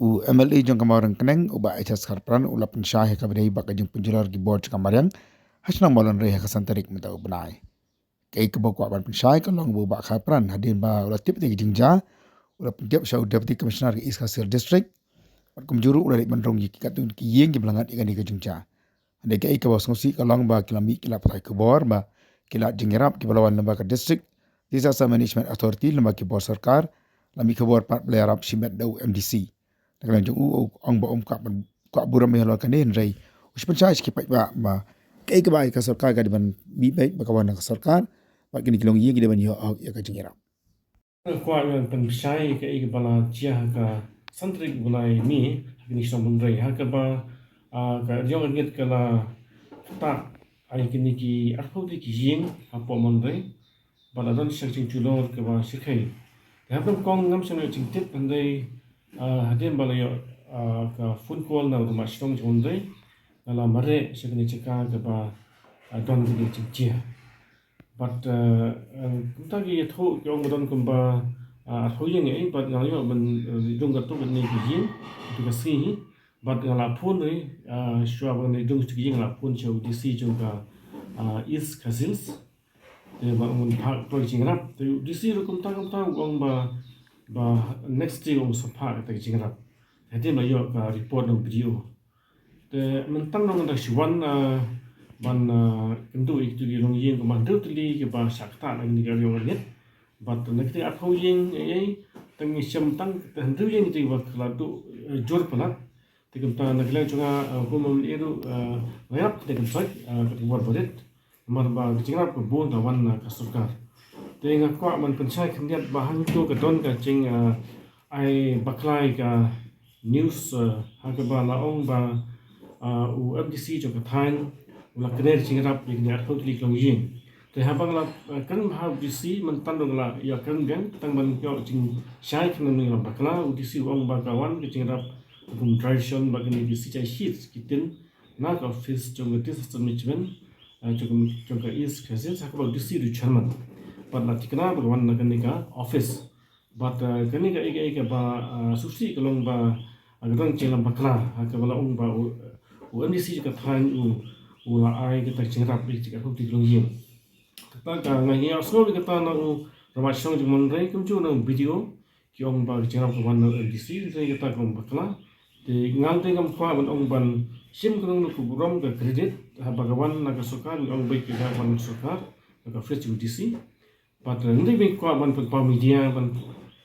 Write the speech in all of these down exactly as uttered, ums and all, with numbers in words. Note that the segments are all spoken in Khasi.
U M L A jong ka Mawryngkneng, u Bah Ejaz Kharpran, u la pynshai ha kaba ïadei bad ka jingpynjulor ki bor jong ka mariang ha shnong Mawlynrei ha ka san tarik mynta u bnai. Kaei kaba u kwah ban pynshai ka long ba u Bah Kharpran, hadien ba u la tip ïa ka jingjia, u la pyntip sha u Deputy Commissioner ka East Khasi Hills District, bad kumjuh ruh u la leit ban rung ïa ki katto ki ïing kiba la ngat ïa kane ka jingjia. Hynrei kaei kaba sngewsih ka long ba ki la mih ki lad pathai khubor ba ki lad jingïarap kiba la wan lyngba ka District Disaster Management Authority lyngba ki bor sorkar, la mih khubor pat ba la ïarap shimet da u M D C. Na ka liang jong u, u ong ba um kwah ban, kwah burom ïa halor kane, hynrei u shu pynshai sha ki paidbah ba kaei kaba ai ka sorkar ka dei ban mih beit, ba ka wan na ka sorkar, bad kine ki longïing ki dei ban ïoh hok ïa ka jingïarap. Nga kwah ban pynshai kaei kaba la jia ha ka san tarik u bnai May ha kane ka shnong Mawlynrei, ha kaba, ah, ka riewngeit ka la ktah ïa kine ki arphew tylli ki ïing hapoh Mawlynrei, bad la don sa ka jingjulor kaba shyrkhei. Te hapdeng kong ngam shym la ïoh jingtip, hynrei, ah, hadien ba la ïoh, ah, ka phone call na u rangbah shnong jong Mawlynrei, nga la mareh sha kane ka jaka kaba, ah, don kane ka jingjia. Bad, ah, ah, kumta ki ïathuh ki ong ba don kumba, ah, arphew ïing ei, bad nga la ïoh ban, ah, rung katto katne ki ïing, katto ka sngi hi. Bad nga la phone hi, ah, shuwa ba ngan rung katto ka ïing nga la phone sha u D C jong ka, ah, East Khasi Hills. Te ba un phah kloi jingïarap. Te u D C ruh kumta kumta u ong ba, ba next day un sa phah kata ka jingïarap. Hadien ba ïoh ka report na u B D O. Te mynta ngan da shu wan, ah, ban, ah, kynduh ïa kito ki longïing kumba hynriew tylli kiba shah ktah na kane ka riewngeit. Bad na kito arphew ïing ei, tang ngi shem tang hynriew ïing kito kiba la duh, eh, jur palat. Te kumta na ka liang jong nga, ah, kum u M L A ruh, ah, nga ïarap te kan sait, ah, ka khubor ba rit. Namar ba ka jingïarap ka bun ka wan na ka sorkar. Te nga kwah ban pynshai khyndiat ba hangto ka don ka jing, ah, ai bakla ïa ka news, ah, ha kaba la ong ba, ah, u M D C jong ka thaiñ u la kner jingïarap ïa kine arphew tylli ki longïing. Te haba nga la, ah, kren ha u D C mynta ruh nga la ïa kren biang tang ban ïoh jingshai khnang ïa la bakla, u D C u ong ba ka wan ka jingïarap kum dry ration bad kine ki sijai sheets ki tin na ka office jong ka Disaster Management, ah, jong, jong ka East Khasi Hills, ha kaba u D C u dei u chairman. Bad la thikna ba ka wan na kane ka office. Bad, ah, kane ka, ka, kaba, ah, sngewsih ka long ba, ah, ka don jingïaleh bakla, ha kaba la ong ba u, u M D C jong ka thaiñ u, u la ai kata ka jingïarap ïa kito ki longïing. Kata ka nga ïohsngew ïa kata na u rangbah shnong jong Mawlynrei kumjuh na u B D O, ki ong ba ka jingïarap ka wan na u M D C, hynrei kata ka long bakla. Te nga te ngam kwah ban ong ban shim kano kano ka burom ka credit, haba ka wan na ka sorkar, ngi ong ba ka wan na ka sorkar, na ka office jong u D C. Bad, eh, ngi dei ban kwah ban pynpaw media, ban,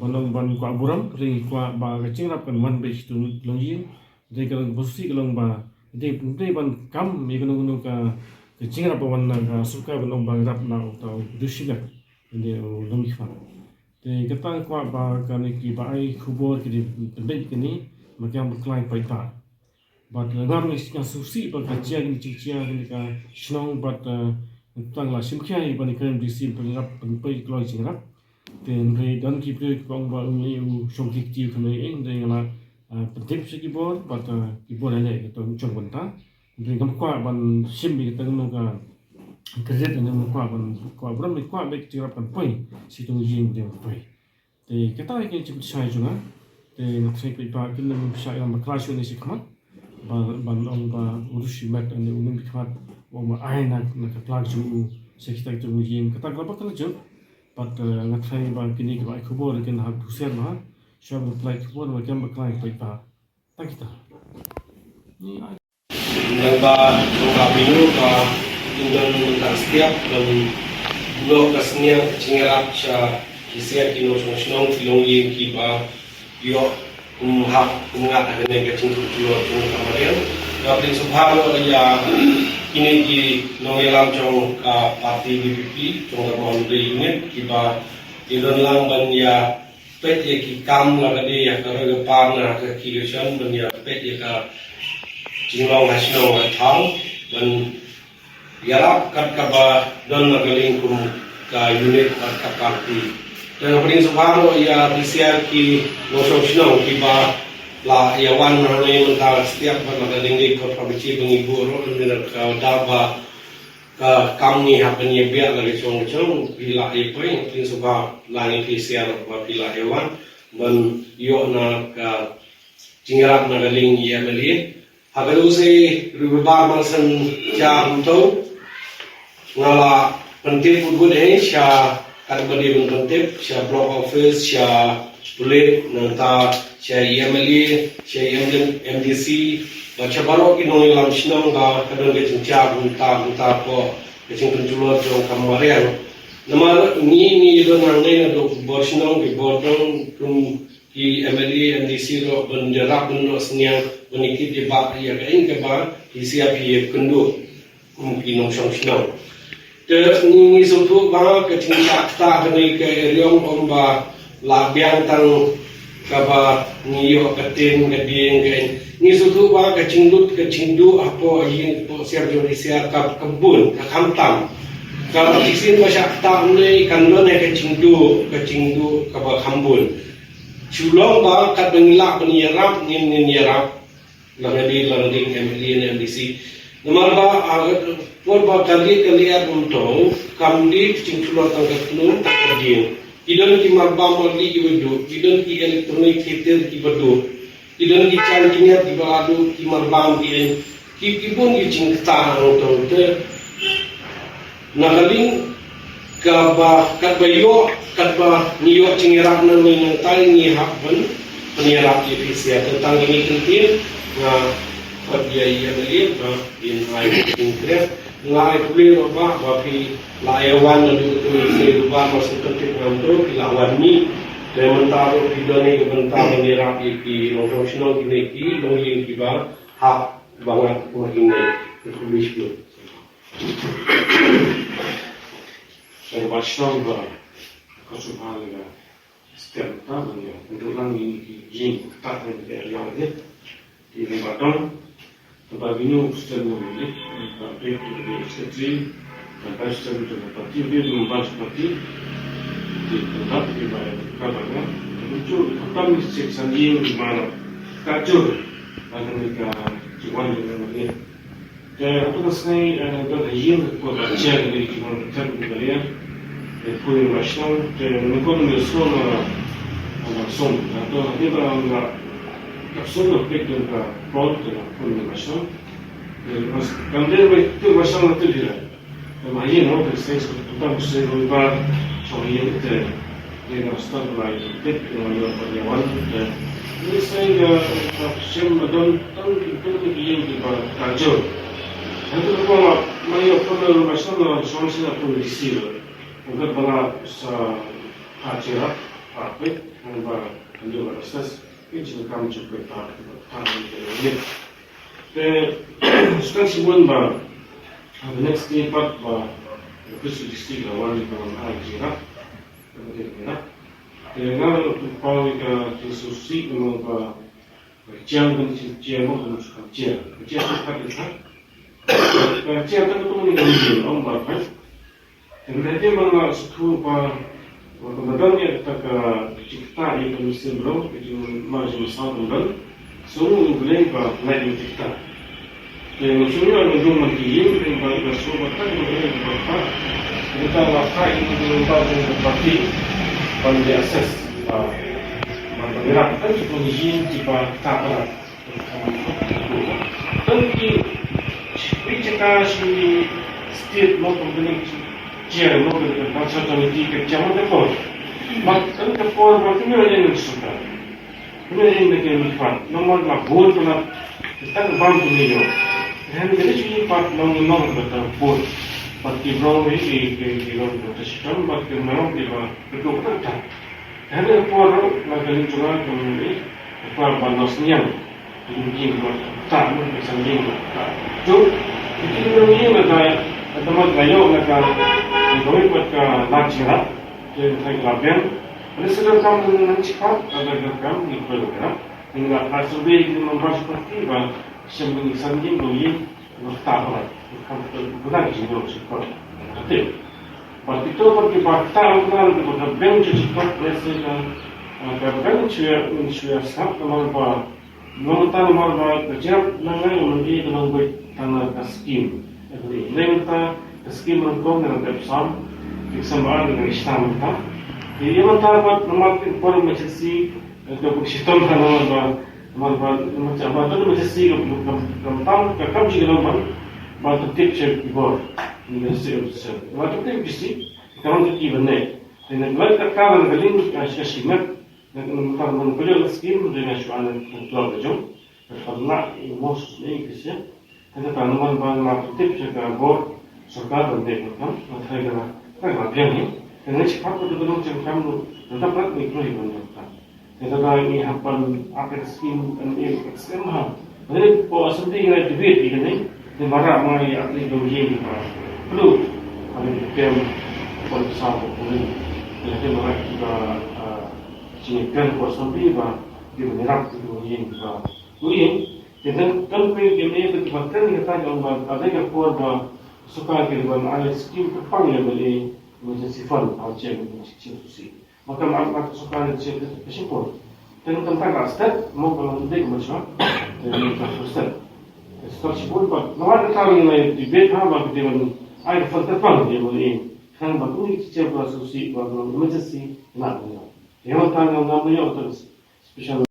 ban ong ban kwah burom, hynrei ngi kwah ba ka jingïarap kan wan beit sha kito ki longïing, hynrei ka long ba sngewsih ka long ba, ngi dei, ngi dei ban kam ïa kano kano ka, ka jingïarap ba wan na ka sorkar ban ong ba ngi ïarap na uta u Dushi Gat, ïa u nongmihkhmat. Te kata nga kwah ba kane kiba ai khubor ki dei pynbeit kane, ba ki ïa bakla ïa paidbah. Bad nga ruh nga sngewsih ba ka jia kane ka jingjia kane ka shnong bad, eh, tang la shim khia ïa ba ne kren D C pynrap pynpoi kloi jingïarap. Te hynrei don ki briew kiba ong ba u ne u shong ki kti u kane ïa hynrei nga la, eh, pyntip sha ki bor bad, eh, ki bor ïaleh ki to jong bynta. Hynrei ngam kwah ban shim ïa kata kano ka credit, ngam kwah ban kwah burom, kwah ba ka jingïarap kan poi sha kito ki ïing, dei ban poi. Te kata ka jingpynshai jong nga. Te nga tharai ba kin nym shah ïalam bakla shuh ne shakhmat. Ba, ban ong ba u Dushi Gat ne u nongmihkhmat, ba ong ba ai na, na ka pla jong u sha kita ki jong ïing, kata ka la bakla jong. Bad, eh, nga tharai ba kine kiba ai khubor kin hap husiar bha. Shuwa ban pynlait khubor ba kin bakla ïa paidbah. Tang kita. Ni ai. Nang ba, nang ba bino ba, kin don nang step ban ïoh ka sniang ka jingïarap sha ki siat ki nongshong shnong ki longïing kiba ïoh kum hap kum ngat ha kane ka jingkyrkhu jong ka mariang. Nga pdiang sngewbha ïa kine ki nongïalam jong ka party V P P jong ka Mawlynrei unit kiba ïadon lang ban ïa peit ïa ki kam la ka dei ïa ka roi ka par na ka ki ka shan ban ïa peit ïa ka jinglong ha shnong ha thaw ban ïarap kat kaba don na ka liang kum ka unit bad ka party. Te nga pdiang sngewbha ruh ïa ki siat ki nongshong shnong kiba la ïa wan hangne mynta step bad la ka dei ngi ko pa bichi ba ngi buh ruh mynta ka da ba ka kam ngi hap ban ïa biang la ka jong ka jong phi la ïa poi, phi sngewbha la ngi phi siar ba phi la ïa wan ban ïoh na ka Jingïarap na ka liang i M L A. Ha ka dei u sei Rwibar marsan jar mynta nga la pyntip u bud eh sha katba dei ban pyntip sha block office, sha pulit, nangta sha i M L A, sha i M D C, bad sha baroh ki nongïalam shnong ba ka don ka jingïarap mynta mynta ko ka jingpynjulor jong ka mariang. Namar ngi ngi don hangne naduh bor shnong ki bor dong kum ki M L A, M D C ruh ban ïarap ban noh synñiang ban ïa kit ïa ba ïa ka ïing kaba phi sngap ïa kynduh kum ki nongshong shnong. Te ngi ngi sngewthuh ba ka jingshah ktah kane ka eriong ym ba la biang tang kaba ngi ïoh ka tin ka dieng ka ïing. Ngi sngewthuh ba ka jinglut ka jingduh hapoh ïing hapoh siap jong ki siap ka ka bun ka khamtam. Kaba shisien ba shah ktah ne kan don ka jingduh ka jingduh kaba kham bun. Shu long ba katba ngi lah ban ïarap ngin ngin ïarap. Lane dei lane dei M L A ne M D C. Namar ba ah, por ba ka lieh ka liat um to kam dei ka jingpynlong tang ka kynun tang ka dieng. Ki don ki marbam marli kiba duh, ki don ki electronic theater kiba duh, ki don ki jan ki niat kiba la duh, ki marbam ki ei, ki ki bun ki jingktah um to te. Na ka liang kaba katba ïoh katba ngi ïoh jingïarap na ngi nangta ngi hap ban pynïarap ïa phi sha tang kine ki ktien nga khot ïa ïa ka liang ba in ai jingkren nga ai pule ba ba ba phi la ïa wan na dei tu se ba ba se tang ki ngam tu phi la wan ni. Te mynta ruh phi don ïa ka bynta ban ïarap ïa ki nongshong shnong kine ki nongïing kiba hap ba ngat ko kine ki pule sha. Ka ba shnong ba ka shu ba ka step ta ban ïa ka duh lang ïa ki ïing ta ka ïa ïa ïa ki ba dong ba bini u step mo ni ba pe tu ni step tri ba ba step tu ba parti ba ba parti di tempat di ba ka ba ka tu ka tam ni sek san ïing di ba ka jur ba ni ka jiwan di ba ni. Te hato ka sngi, eh, don ha ïing ka por ba cher ka dei ki mon ka ter ka dei. Te pui ba shnong, te nang kon nang shnong na na song. Hato hati ba nga ka song na pek don ka plot te na pui ba shnong. Te mas kam dei ba tu ba shnong na tu dei la. Te ma ïing no te sngi sa tu tam sngi ba shnong ïing te. Ïa nga stad ba ïa tip ïa nga ïa wan te. Ni sei ïa ka shem ba don tang ki tang ki ïing ki ba ka jur. Hynrei ko ma ma ïa ko ma ma shem la shong shin la pun di si la. Ko ka ba la sa ha jira ha pit ba ka jur ba sas. Ki jingkam jur ba ta ta ni. Te stad si wan ba the next day pat ba the district la wan ba la ha jira. Ka dei ka rak. Te nga ruh tu pau ïa ka jingsngewsih namar ba ka jiang kan jingsngewsih mo kan jiang. Ka jiang tu kat ïa kat. Ka jiang tu tu ni kan jiang ong ba kan. Te nga dei ba nga sngewthuh ba ba ka madan ïa kata ka jingktah ïa ka mynsiem briew ka jingma jingmysaw kan don. Sngewthuh U Blei ba lait ïa kata. Te nga sngewthuh ba dum man ki ïing te ba ka sngewthuh ba ka ba ka ba ka. Kita ba ka ïing ba ka ba ka parti ban di assess ba ban ba rak ka ki ïing ki ba ka ba. Kan ki wi jaka shi state mo company chair mo company kan sa committee ka jama ka por. Ba kan ka por ba kan ïa ïa suka. Kane ïing na ka mifat namar la bun pynat. Tang bam tu ni yo. Hen kane shi mifat nong nong ba ta bun. Pat ki brong hi ki ki ki long ba ta shitam pat ki nong ki ba betul ta ta. Hen ka por la ka ling chunga ka mini. Ka por ba nos niam. Ling king ba ta mun ka sang ling ba ta. Tu ki ki nong ïing la ta ta mat la yo la ka. Ka wi pat ka la chira. Ke thai la ben. Ni sa ka kam ni nan chipat ka da ka kam ni ko lo ka. Ni la ka survey ni man ba chipat ki ba shem ni san ni lo yi lo ta ba. Kam ko ko na ji lo chipat. Ate. Ba ti to ba ki ba ta ba na ba ka ben chipat ni sa ka ka ben chue ni chue sa ka man ba Nong ta namar ba ka jap na ngai nong i ka nong bai tang na ka skim. Neng ta ka skim nong kong na ka psam. Ki sam ba na ka stam ta. Ki ya ta ba namar ki por ma chisi ka bu shitam ta namar ba Namar ba, namar ba, ba, ba, ba, ka kam, ka kam, ka kam jong ki long ban, ban pyntip sha ki bor. Ni ka state of the state. Ba ka tip ki si, ka long ki ban ne. Te na ka ka ka ka ling ka shi ka shi ngat. Na ka ka ka ka skim de na shuwa na ka klub ka jong. Ka ka na i mos ne ki si. Te ka ta namar ba na pyntip sha ka bor sorkar ban de ka kam. Na ka ka ka ka biang ni. Te na shi pat ka ka long jong kam lu. Na ta prat ni ko i ban jong kam. Te ka dei ngi hap ban ap ïa ka skim, em, ïa ka skim ha. Hynrei ko assembly ngi debate ïa kane. Te marah ma ïa ka dei ïing ba plu. Hynrei ka kem pon sa ko puli. Te ka marah ki ba, ah, jingïakhun ko assembly ba ki ba nyerap ki dei ïing ba plu ïing. Te kan kan phi ki ne ki ba kan ïa ka jong ba ka dei ka por ba suka ki ban ai skim ka pang ïa ba emergency fund ha check emergency fund. Maka ma ma suka ni che ke shipon. Teng tentang ka step mo ko dek mo chwa. Teng ka step. Step shipon ba no wa ka ni debate ha ba ke dewan ai ka fanta pang dia mo ni. Kan ba tu ni che ba susi ba ko emergency na ko. Dia mo kan ngam mo yo special